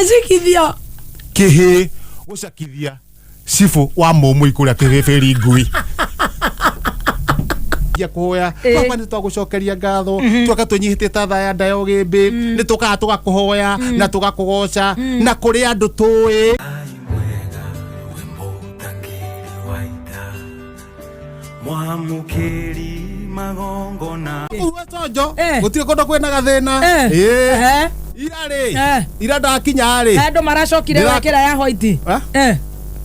Acikithio. Kĩhĩ gũcakithia cibũ wa mũmũi kũrĩa kĩhĩbĩri ngui ya kũhoya. Baba, nĩ twagũcokeria ngatho, twaka twĩnyihĩtie ta tha ya nda ya ũgĩmbĩ, nĩ tũkaga tũgakũhoya na tũgakũgoca na kũrĩ andũ tũĩ. Mwega wĩ mũtangĩri wa ita, mwamũkĩri magongona. Ũguo tonjo gũtirĩ kũndũ kwĩna gathĩna. Eh. Ĩĩ. Ira rĩ, ira ndakinya rĩ, He andũ maracokire wekĩra ya white. Eh?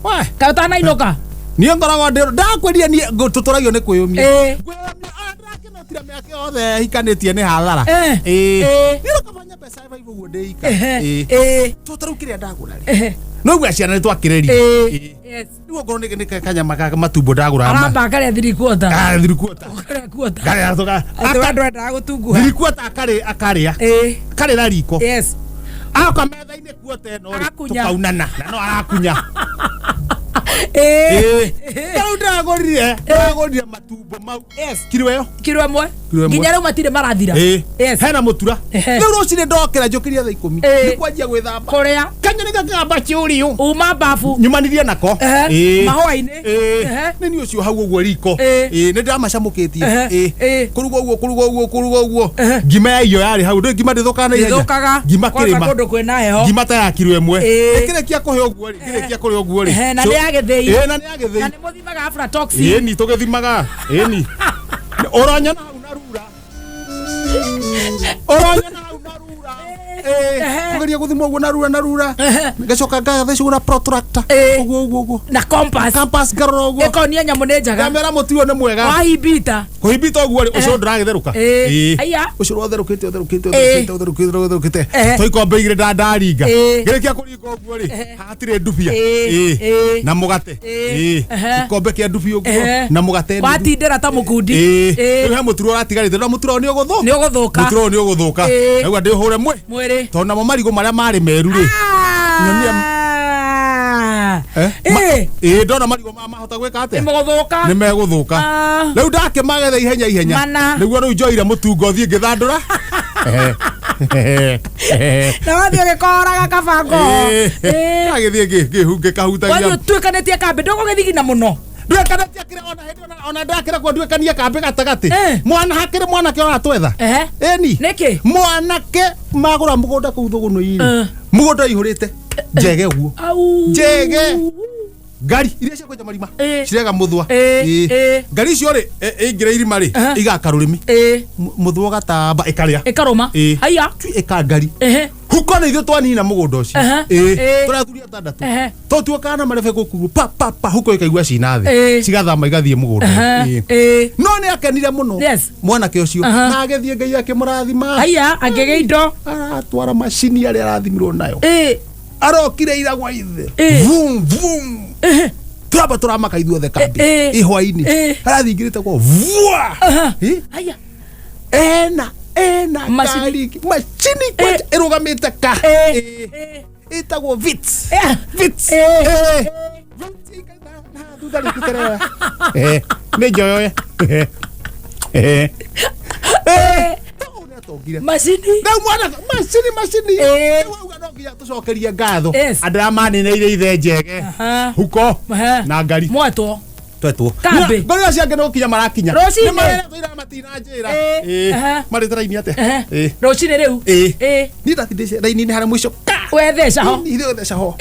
We. Kaĩ ũtanainũka? Niĩ ngoragwo ndĩ ndakwĩria niĩ tũtũragio nĩ kwĩyũmia. Ngwĩyũmia, ndĩrakĩnotire mĩaka yothe hikanĩtie nĩ hathara. Ĩĩ. Niĩ rũkabanya mbeca ĩba ũguo ndĩika. Ĩĩ. To tarĩu kĩrĩa ndagũra rĩ, no ciana nĩ twakĩrĩria. Ĩĩ. Yes. Rĩu okorwo nĩ kanyama ka matumbo ndagũra Aramba akarĩa three quarter. Ah, three quarter. Akarĩa quarter. Karĩa tũka Atĩ we ndwendaga gũtunguha. Three quarter akarĩ akarĩa. Karĩra riko. Agoka metha-inĩ quarter ĩno rĩ, Arakunya. tũkaunana na no arakunya. Ĩĩ. Tarĩu ndĩragũrire matumbo mau kiro ĩyo. Kiro ĩmwe. Kiro ĩmwe. Nginya rĩu matirĩ marathira. Ĩĩ. Yes. Hena mũtura. Rĩu rũcinĩ ndokĩra njũkĩria thaa 10, nĩ kwanjia gwĩthamba. Kũrĩa. Kanyoni gakĩgamba ciũriũ. Uma babu. Nyumanirie nako. Mahũa-inĩ. Nĩ niĩ ũcio hau ũguo riko. Nĩ ndĩramacamũkĩtie. Kũruga ũguo, kũruga ũguo, kũruga ũguo. Ngima ya irio yarĩ hau, ndũĩ ngima ndĩthũkaga na ihenya. Ndĩthũkaga. Ngima Kwanza kĩrĩma. kũndũ kwĩna heho. Ngima ta ya kiro 1. Ĩkĩrĩkia kũhĩa ũguo rĩ, ĩkĩrĩkia kũrĩa ũguo rĩ. Na nĩ ya gĩthĩi. Ĩĩ, na nĩ ya gĩthĩi. Na nĩ mũthimaga aflatoxin. Ĩni tũgĩthimaga. Ĩni. Ũronyona hau na rura. Ũronyona hau na rura. Kũgeria gũthima ũguo na rura na rura. Ngacoka ngathecwo na protractor. Ũguo ũguo ũguo. Na compass. Compass ngarora ũguo. Ĩkonia nyamũ nĩ njega. Ngamera mũtu ũyũ nĩ mwega. Wahimbita. Kũhimbita ũguo rĩ, ũcũrũ ndũragĩtherũka. Ĩĩ. Aya. Ũcũrũ ũtherũkĩte ũtherũkĩte ũtherũkĩte ũtherũkĩte ũtherũkĩte. To ikombe 2 ndandaringa. Ngĩrĩkia kũringa ũguo rĩ, hatirĩ ndubia. Ĩĩ. Na mũgate. Ĩĩ. Ikombe kĩa ndubia ũguo na mũgate nuthu. Watindĩra ta mũkundi. Ĩĩ. Rĩu he mũturo ũratigarĩte, no mũturo nĩ ũgũthũ. Nĩ ũgũthũka. Mũturo nĩ ũgũthũka. Rĩu ndĩũhũre mwĩ. Mwĩrĩ. Tondũ namo marigũ marĩa marĩ meru rĩ. Nyonia. Ĩĩ, ndona marigũ mahota gwĩka atĩa? Nĩ megũthũka. Nĩ megũthũka. Rĩu ndakĩmagetha ihenya ihenya. Mana. Nĩguo rĩu njoire mũtungo thiĩ ngĩthandũra. Na wathiĩ ũgĩkoraga kabango. Ndagĩthiĩ ngĩhungĩkahutagia. Wathiĩ ũtuĩkanĩtie kambĩ ndũgũgĩthigina mũno. Nduĩkanĩtie kĩrĩa ona hĩndĩ ona ndakĩra kuo nduĩkanie kambĩ gatagatĩ. Mwana hakĩrĩ mwanake ũratwetha. Ĩni. Nĩkĩ? Mwanake magũra mũgũnda kũu thũgũnũ-inĩ. Mũgũnda ũihũrĩte njege ũguo. Njege. Ngari iria cia kwenja marima cirega mũthwa. Ngari icio rĩ, ĩingĩra irima rĩ, igaka rũrĩmĩ. Mũthwa ũgatamba ĩkarĩa. Ĩkarũma. Haiya. Ĩka ngari. Huko nĩ ithuĩ twanina mũgũnda ũcio. Tũrĩ athuri atandatũ. Tũtuĩkaga na marebe gũkũ pa pa pa, huko ĩkaigua cina thĩ. Cigathama igathiĩ mũgũnda. No nĩ akenire mũno. Mwanake ũcio. Na agĩthiĩ Ngai akĩmũrathima. Haiya, akĩgĩa indo. Aratwara macini arĩa arathimirwo nayo. Arokire ira gwa ithe. Vum vum. Turamba tũramaka ithuothe kambĩ. Ĩ hwainĩ. Arathingĩrĩte kwa vua. Haiya. Ena Macini. ngari macini kwanja ĩrũgamĩte ka. Ĩtagwo Vitz. Vitz. Vitz na thutha rĩ kĩterera. Nĩ njoyoye. Atongire. Macini. Rĩu mwana macini macini. Rĩu auga no nginya tũcokerie ngatho. Andũ arĩa maneneire ithe njege. Huko na ngari. Mwetwo. Twetwo. Kambĩ. Ngorĩra acio angĩ no gũkinya marakinya. Rũcinĩ. Nĩ mareretwo ira matina njĩra. Marĩte raini atĩa? Rũcinĩ rĩu. Niĩ ndatindĩte raini-inĩ harĩa mũico. Ka. Wetheca ho. Niĩ theca ho.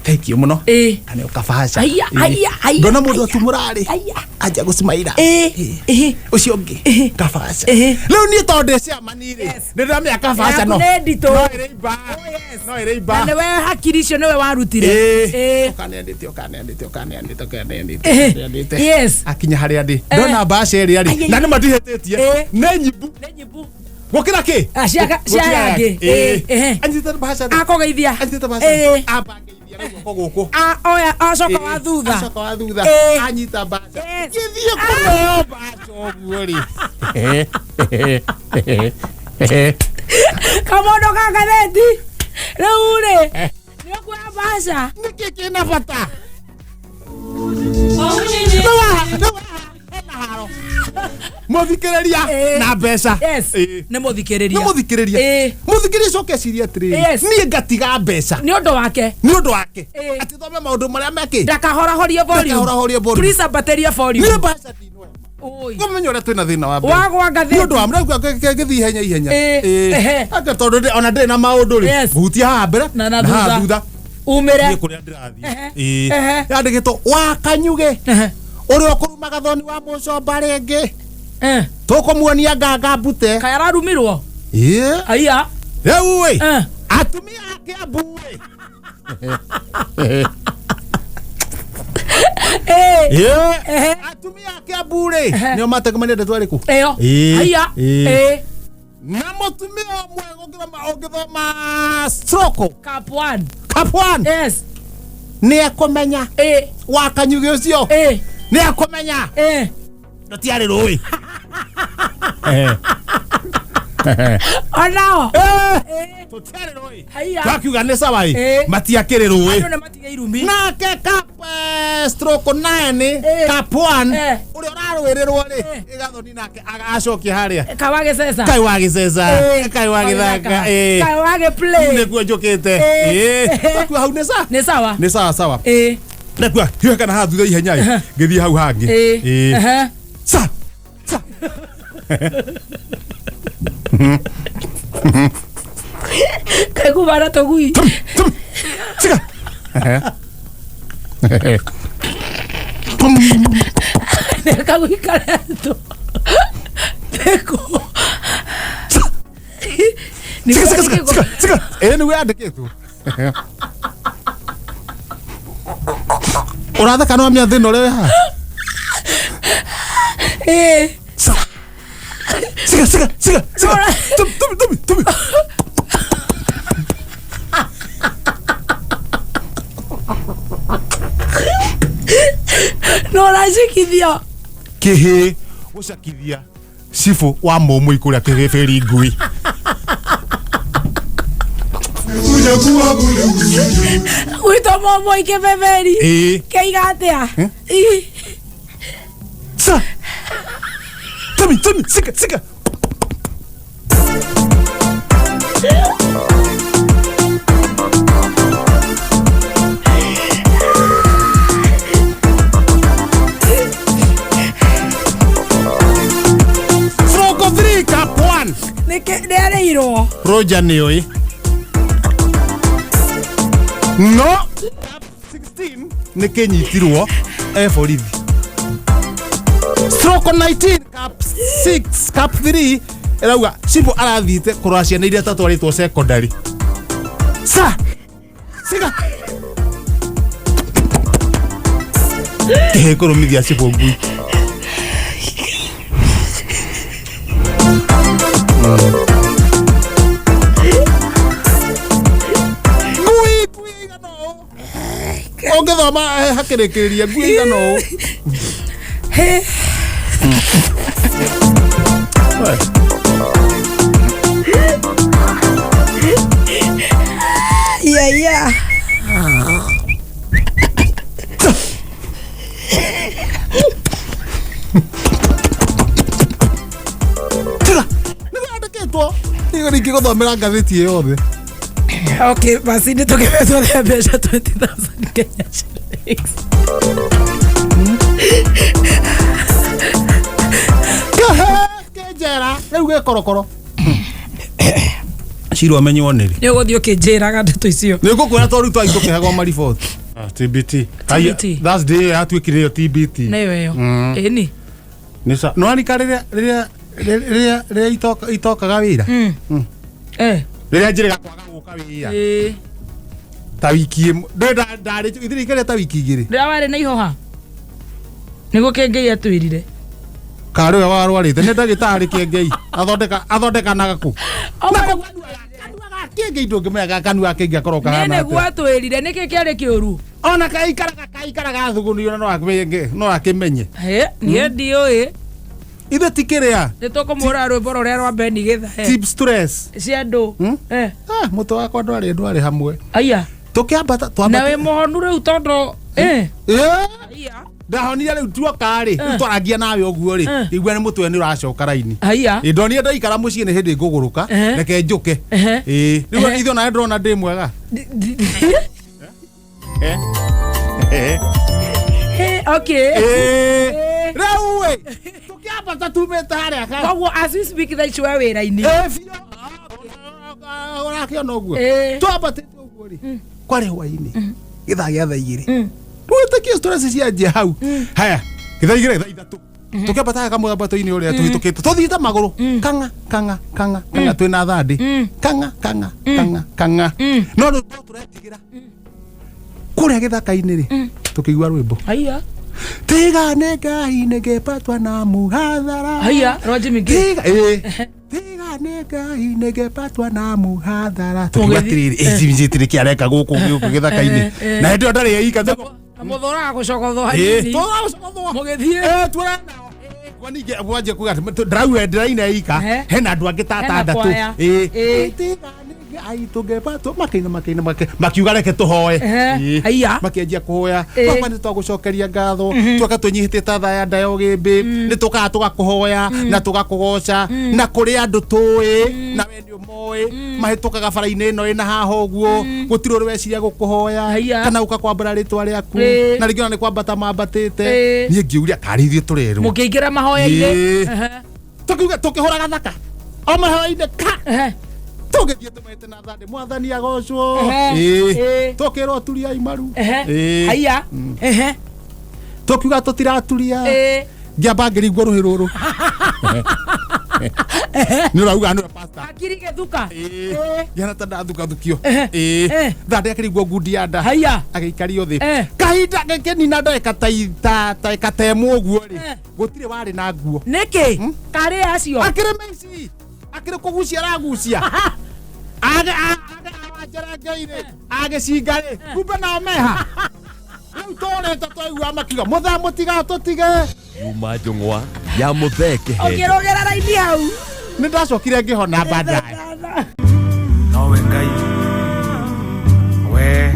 Thank you mũno. Kana ũkabaca. Aya, aya, aya. Ngona mũndũ atumũra rĩ. Anjia gũcimaira. Ũcio ũngĩ kabaca. Rĩu niĩ tondũ ndĩ ciamani rĩ, nĩ ndĩramenya kabaca no. Yaku nĩ nditũ. No ĩrĩ imba. No ĩrĩ imba. Na nĩwe hakiri icio nĩwe warutire. Ũkaneanĩte, ũkaneanĩte, ũkaneanĩte, ũkaneanĩte, ũkaneanĩte. Akinya harĩa ndĩ. Ndona mbaca ĩrĩa rĩ, na nĩ matihĩtĩtie. Nĩ nyimbu. Nĩ nyimbu. Gũkĩra kĩ? Cia Gũkĩra yangĩ. Anyitĩte mbaca. Akũgeithia. Anyitĩte mbaca. Amba ngeithia na guoko gũkũ. Oya acoka wa thutha. Acoka wa thutha. Anyita mbaca. Gĩthiĩ kũneo mbaca ũguo rĩ. Kamondo ka ngathĩti. Rĩu rĩ, nĩ ũkuoya mbaca. Nĩkĩ kĩna bata? Mũthikĩrĩria Ĩĩ. na mbeca. Yes. Ĩĩ. Nĩ mũthikĩrĩria. Nĩ mũthikĩrĩria. Ĩĩ. Mũthikĩrĩria coke ecirie atĩrĩrĩ, Yes. niĩ ngatiga mbeca Nĩ ũndũ wake. nĩ ũndũ wake, Ĩĩ. atĩ thome maũndũ marĩa mekĩ. Ndakahorahorie volume. Ndakahorahorie volume. Please ambatĩria volume. Niĩ mbeca ndinoya. Oi. Ngũmenya ũrĩa twĩna thĩna wa mbeca. Wagwa ngathĩti. Nĩ ũndũ wa mrĩa gĩthiĩ ihenya ihenya. Ĩĩ. Ĩĩ. Ehe. Anga tondũ ona ndĩrĩ na maũndũ rĩ, Yes. hutia haha mbere Na na haha thutha. thutha. Umĩre. Niĩ kũrĩa ndĩrathiĩ. Ehe. Ĩĩ. Ehe. Yandĩkĩtwo wa Kanyuge Ehe. ũrĩa ũkũruma Gathoni wa mũcomba rĩngĩ, Eh. tũkũmuonia nganga mbute. Kaĩ ararumirwo? Ĩĩ. Aya. Rĩu ĩ, Eh. atumia a Kĩambu ĩ. Eh. Ĩĩ. Ehe. Atumia a Kĩambu rĩ, Ehe. nĩo mategemania ndeto ĩrĩkũ? Ĩyo. Ĩĩ. Aya. Ĩĩ. Ĩĩ. Na mũtumia ũmwe ũngĩthoma stroke Cup one. Cup one. Yes. Nĩ ekũmenya Ĩĩ. wa Kanyuge ũcio Ĩĩ. nĩ ekũmenya Ĩĩ. tũtiarĩ rũĩ. Onao. Eh, tũtiarĩ rũĩ. Haiya. Twakiuga nĩ sawa ĩ, Ĩĩ. matiakĩrĩ rũĩ. Andũ nĩ matige irumi. Nake cup stroke 9 Ĩĩ. cup 1 Eh. ũrĩa ũrarũĩrĩrwo rĩ, Eh. ĩgathoni nake acokie harĩa. Kawagĩceca. Kai wa gĩceca, Ĩĩ. kai wa gĩthaka, ĩĩ. Kaĩ wagĩ play. Nĩkuo njũkĩte. Ĩĩ. Ĩĩ. Twakiuga hau nĩ sawa. Nĩ sawa. Nĩ sawa sawa. Ĩĩ. Ndakua hiũhe kana haha thutha ihenya ĩ, ngĩthiĩ hau hangĩ. Ĩĩ. Ĩĩ. Ehe. Sa sa. Kaĩ kumana tũgui. Tum tum. Siga. Pum. Kagui karetwo. Nĩkũ. Siga siga siga siga siga. Ĩĩ nĩguo yandĩkĩtwo. Ũratheka no amenya thĩna ũrĩa wĩ haha. Ĩĩ. Sa. Siga siga siga siga. Tum tum tum tum. No ũracikithio. Kĩhĩ gũcakithia cibũ wa mũmũi kũrĩa kĩgĩbĩri ngui. Gwĩtwo momoi kĩbeberi. Ĩĩ. Kĩiga atĩa? Eh? Ĩ. Sa. Tumi tumi siga siga. Stroke 3 cup 1. Nĩkĩ nĩ arĩirwo? Roger nĩ oĩ. No cup 16 nĩ kĩnyitirwo e borithi. Stroke 19 cup 6 cup 3 ĩrauga cibũ arathiĩte kũrora ciana iria tatwarĩtwo secondary. Sa siga kĩhĩ kũrũmithia cibũ ngui. Ngui ngui igana ũũ ũngĩthoma hakĩrĩkĩrĩria ngui igana ũũ. Hĩ. Yeah, yeah. Tiga nĩguo yandĩkĩtwo nĩguo ningĩ gũthomera ngathĩti ĩ yothe. Okay, basi nĩ tũkĩbetwo rĩa mbeca 20,000 Kenya shillings. Kĩhĩ kĩ njera rĩu gĩ korokoro ciro amenywo nĩrĩ. Nĩ ũgũthiĩ ũkĩnjĩraga ndeto icio. Nĩ ngũkwĩra tondũ rĩu twathiĩ tũkĩhegwo mariboti. TBT. TBT. Thursday ĩyo yatuĩkire ĩyo TBT. Nĩyo ĩyo. Ĩni. Nĩ sa no arika rĩrĩa rĩrĩa rĩrĩa rĩrĩa itokaga wĩra. Eh. Rĩrĩa njĩrĩga kwaga gũka wĩra Ĩĩ. ta wiki ĩmwe ndĩ ndarĩ ithiĩ ikerĩa ta wiki igĩrĩ. Rĩrĩa warĩ na ihoha. Nĩguo Kĩengei atwĩrire. Karĩ we warwarĩte nĩ ndagĩtarĩ Kĩengei athondekanaga kũ? Nako kanua ga Kĩengei ndũngĩmenya kanua ga Kĩengei akorwo Nĩ kahana nĩguo atĩa. atwĩrire nĩkĩ kĩarĩ kĩũru. Ona kaikaraga thũgũnĩ ona no akĩmenye. Hĩ, niĩ ndiũĩ. Ithe ti kĩrĩa. Nĩ tũkũmũra rwĩmbo rũrĩa rwa Beni Gĩthae. Tip stress. Cia andũ. Eh. Ah, mũtwe wakwa ndwarĩ hamwe. Aya. Tũkĩambata Na twambata. wĩ mũhonu rĩu tondũ eh. Ĩĩ. Aya. Ndahonire rĩu tuoka rĩ, rĩu twarangia nawe ũguo rĩ, igua nĩ mũtwe nĩ ũracoka raini. Haiya. Ĩ, ndonire ndaikara mũciĩ nĩ hĩndĩ ngũgũrũka. Reke njũke. Ĩ, rĩu ithuĩ onawe ndĩrona ndĩ mwega. Eh. Eh. Okay. Ĩ, rĩu ĩ, tũkĩambata tumĩte harĩa Koguo as we speak thaa ici we wĩra-inĩ. Ĩ, biũ. Ũrakĩona ũguo. Twambatĩte ũguo rĩ, kwarĩ hwainĩ gĩthaa gĩa thaa 2, rwĩtĩkie stress cianjia hau. Haya, gĩthaa 2, thaa 3, tũkĩambataga kamwambato-inĩ ũrĩa tũhĩtũkĩte tũthiĩte magũrũ, kang'a kang'a kang'a kang'a, twĩna thandĩ, kang'a kang'a kang'a kang'a, no rĩu no tũretigĩra kũrĩa gĩthaka-inĩ rĩ, tũkĩigua rwĩmbo. Haiya. Tiga nĩ Ngai nĩngĩpatwa na muhathara. Haiya, rwa Jimmy Gay. Tiga ĩ, tiga nĩ Ngai nĩngĩpatwa na muhathara. Tũkiuga Mũgĩthiĩ- atĩrĩrĩ, ĩ, Jimmy G nĩkĩ areka gũkũ gũkũ gĩthaka-inĩ? Na hĩndĩ ĩyo ndarĩ ika. Mũthoraga gũcogothwo hanini. Mũgĩthiĩ. Kwa ningĩ wanjia kuga atĩ ndĩrauga ndĩraina ika. Hena andũ angĩ ta Hena atandatũ. kwaya. Ĩ. Tiga nĩ Ngai tũngĩpatwo, makĩina makĩina makiuga reke tũhoe. Haiya. Makĩanjia kũhoya. Baba, nĩ twagũcokeria ngatho, twaka twĩnyihĩtie ta thaa ya nda ya ũgĩmbĩ, nĩ tũkaga tũgakũhoya na tũgakũgoca, na kũrĩ andũ tũĩ na we nĩ ũmoĩ mahĩtũkaga bara-inĩ ĩno ĩna haha ũguo, gũtirĩ ũrĩ weciria gũkũhoya kana gũka kwambara rĩtwa rĩaku, na rĩngĩ ona nĩ kwambata mambatĩte. Niĩ ngĩũria karĩ ithuĩ tũrerwo. Mũkĩingĩra mahoya-inĩ. Tũkiuga tũkĩhũra gathaka o mahoya-inĩ ka tũgĩthiĩ tũmete na thandĩ, mwathani agocwo. Tũkĩrwo turiai maru. Haiya. Tũkiuga tũtiraturia. Ngĩamba ngĩringwo rũhĩ rũrũ nĩ ũrauga nĩwe pastor. Hakiri gĩthuka. Ngĩhana ta ndathukathukio. Thandĩ akĩringwo ngundi ya nda. Haiya. Agĩikario thĩ kahinda gĩkĩnina ndagĩka ta ndagĩka ta ĩmwe ũguo rĩ, gũtirĩ warĩ na nguo. Nĩkĩ karĩ acio? Akĩrĩ maici, akĩrĩ kũgucia aragucia age age awanjerengeire agĩcinga rĩ, kumbe nao meha rĩu tũrĩte twaigua makiuga mũthaa mũtigatũtige. Yuma njũng'wa ya mũthee kĩhenjo. Ũkĩrũgĩra raini hau. Nĩ ndacokire ngĩhona baadaye. Nowe Ngai we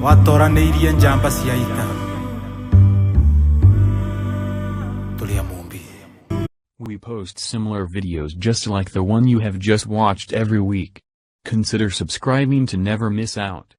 watoranĩirie njamba cia ita tũrĩ a Mũmbi. We post similar videos just like the one you have just watched every week. Consider subscribing to never miss out.